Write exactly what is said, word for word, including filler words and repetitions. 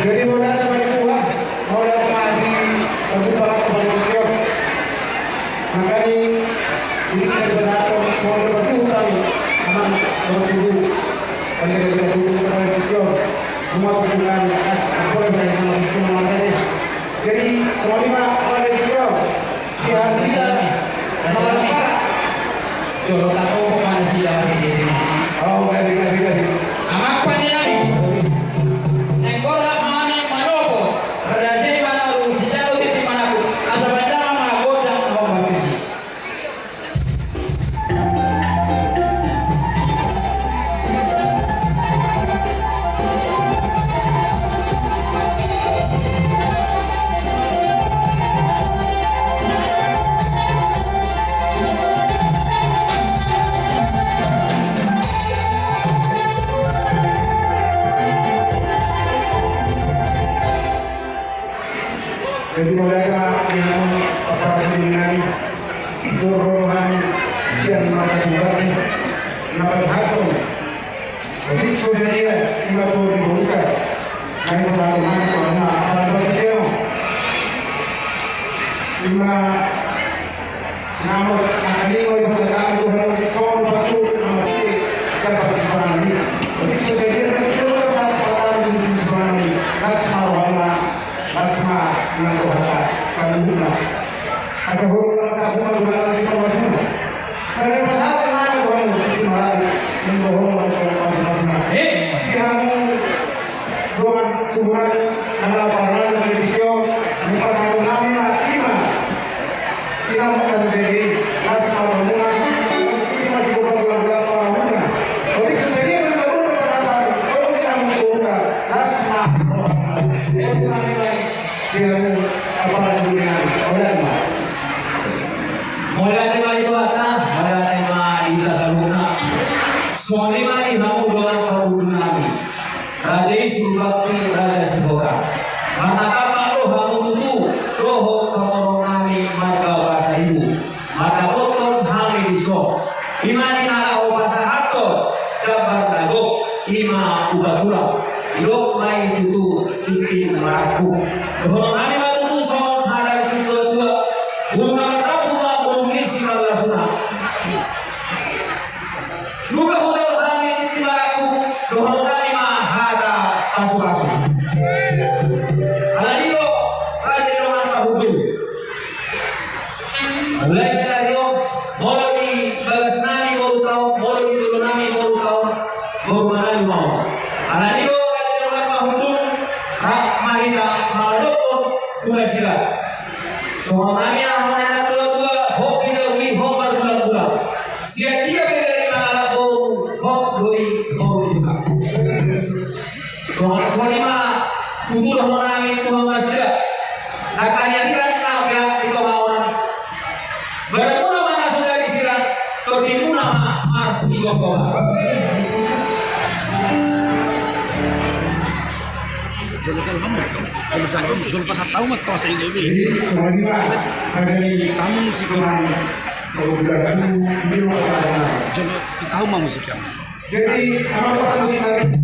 Jadi, mauliate ma di Tuhan, mauliate ma di parjumpa nami pada tingki on. Makana, ini kita dipasahat songon na martuhu hami, amang, martuhu. Pada kita tuhu pada tingki on. Memutus bukan, as, boleh, boleh, kita masuk ke mana ini. Jadi, songon i ma pada tingki on. Iya, iya. Jolo tatopo ma nasida, Raja i, di nasi. Oh, gabe, gabe, gabe. Amang pande nami. Naeng borhat ma hami manopo. Raja i manalu sijalo di manakun. Asa pandangan ma gondang na hombar tusi. Jadi, mauliate ma di hamu parjolo nami. Suru hami sian marga Sumbati na pasahathon. Jadi, so sadia ima tu di boruta. Nai pasahathon nami tu anak, anak pasahathon. Ima sinamot, angka lima i pasahat hami tu hamu, songon pasu, amat si, dapat sipangan i. Jadi, so sadia ima tu di boruta, dapat sipangan i. Las ma rohana. Las ma nang rohanta saluhutna. Asa hurang na hurang tu hami sipangan i. Karena pasahat nami tu hamu, di malai, nimbohon ma tu pasu-pasuna. Eh, di hamu dongan tuburan, nang na parlana di tingki on, ni pasahat nami ma ima. Sinamot na susege, las ma rohana, ima sigompa bulan-bulan parahutna. Otik susege, bulan-bulan parahutna, so si hamu tu rohana, las ma rohana. Otik nami ma, di hamu, apala sudah nami, olat ma. Mauliate ma di Tuhanta, mauliate ma di hita saluhutna. Songon i ma di hamu dongan pahundul nami. Raja i Surbakti, Raja Sihohot. Marnatampak do hamu tutu, dohot pamoruon nami marga Pasaribu. Mandapothon hami dison. Ima di na laho pasahathon, jambar na gok, ima upa tulang. Didok ma i tutu tingting marangkup. Dohonon nami ma tutu songon hata ni situa-tua. Bulung na martampuk ma bulung ni simarlasuna. Nunga hudok hami tingting marangkup, dohonon nami ma hata pasu-pasu. Alani do, raja ni dongan pahundul. Alai sadari on, molo di bagas nami boru taon, molo di jolo nami boru taon, boru manalu ma on. Alani do, raja ni dongan pahundul, rap ma hita mangadophon tu nasida. Songon nami aha na tua-tua, hot hita ui, hot margulang-gulang. Sian dia pe dari mangalap boru, hot do i boru di Tuhan. Songon, songon i ma tutu dohonon nami tu hamu nasida. Nangkin ia hira na pea di tonga on. Badanmuna ma na so jadi sirang, tondimuna ma marsigomgoman. Jolo, jolo, jolo, jolo pasahat tahu ma toh sehingga ini. Jadi, songon i ma, raja ni tamu musik. Jolo, jolo, tahu ma musik. Jadi, amang parmusik nami.